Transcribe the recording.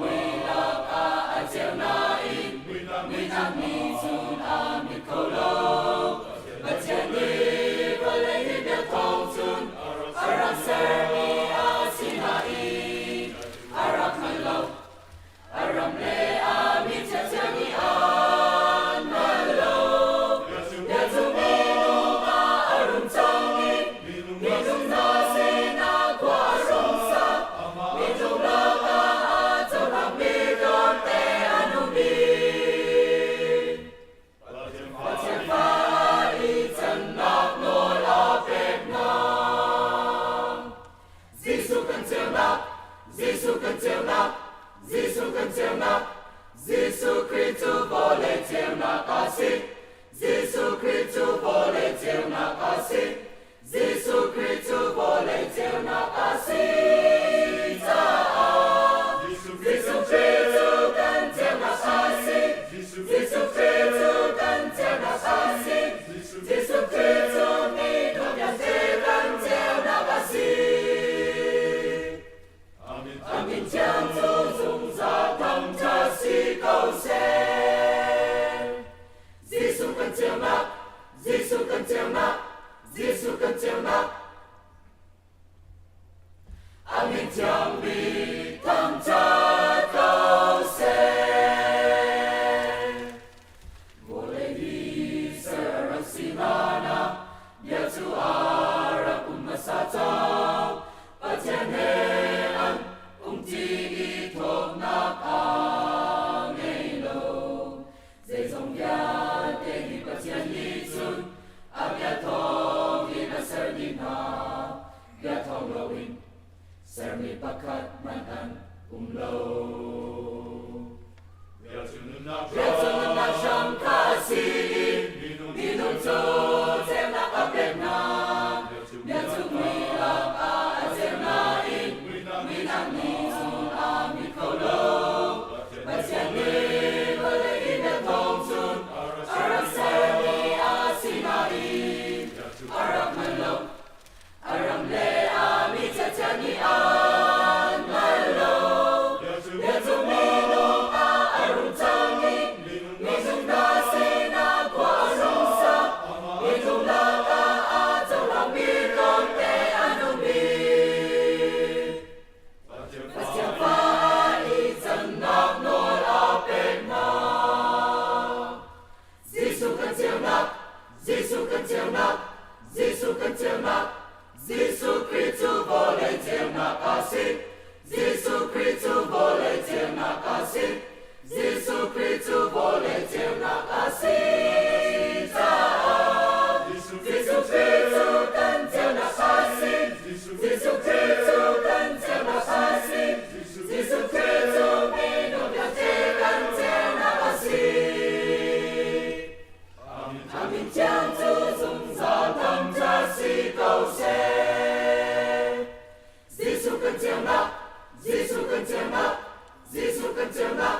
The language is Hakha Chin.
mui lakah a ceu nain muihnak nih cun a mit kho lo. Pathian nih vawlei hi bia thawng cun a rak sermi a si nain a rak hngal lo. A ram le a mi chiachia nih an hngal lo. Bia cu minung ah a rung cang i minung hna sinah khua a rung sa. Minung lakah a cohlangmi tlawmte an um i Pathian fa i cannak nawl a pek hna. Jesuh kan ceunak, Jesuh kan ceunak, Jesuh kan ceunak, Jesuh Khrih cu vawlei ceunak a si. Jesuh Khrih cu vawlei ceunak a si. Jesuh Khrih cu vawlei ceunak a si caah Jesuh Khrih cu kan ceunak a si. Jesuh Khrih cu kan ceunak a si. Jesuh Khrih cu minung vialte kan ceunak a si. A min thiang cu zungzal thangṭhat si ko seh. Jesuh kan ceunak, Jesuh kan ceunak, Jesuh kan ceunak. A min thiang bik thangṭhat ko seh. Vawlei hi ser a rak si hlan ah bia cu a rak um hmasa cang. Pathian he an umṭi i thawknak a ngei lo. Zeizong vialte hi Pathian nih cun a bia thawng in a ser dih hna. Bia thawng loin sermi pakhat hmanh an um lo. Bia cu nunnak Bia cu nunnak hram kha a si i minung cu ceunak a pek hna. Bia cu mui lakah a ceu nain muihnak nih cun a mit kho lo. Pathian nih vawlei i bia thawng cun a rak sermi a si nain a rak hngal lo. A ram le a mi chiachia nih an hngal lo. Bia cu minung ah a rung cang i minung hna sinah khua a rung sa. Minung lakah a cohlangmi tlawmte an um i Pathian fa i cannak nawl a pek hna. Jesuh kan ceunak, Jesuh kan ceunak, Jesuh kan ceunak, Jesuh Khrih cu vawlei ceunak a si. Jesuh Khrih cu vawlei ceunak a si. Jesuh Khrih cu vawlei ceunak a si caah Jesuh Khrih cu kan ceunak a si. Jesuh Khrih cu kan ceunak a si. Jesuh Khrih cu minung vialte kan ceunak a si. A min thiang cu zungzal thangṭhat si ko seh. Jesuh kan ceunak, Jesuh kan ceunak, Jesuh kan ceunak.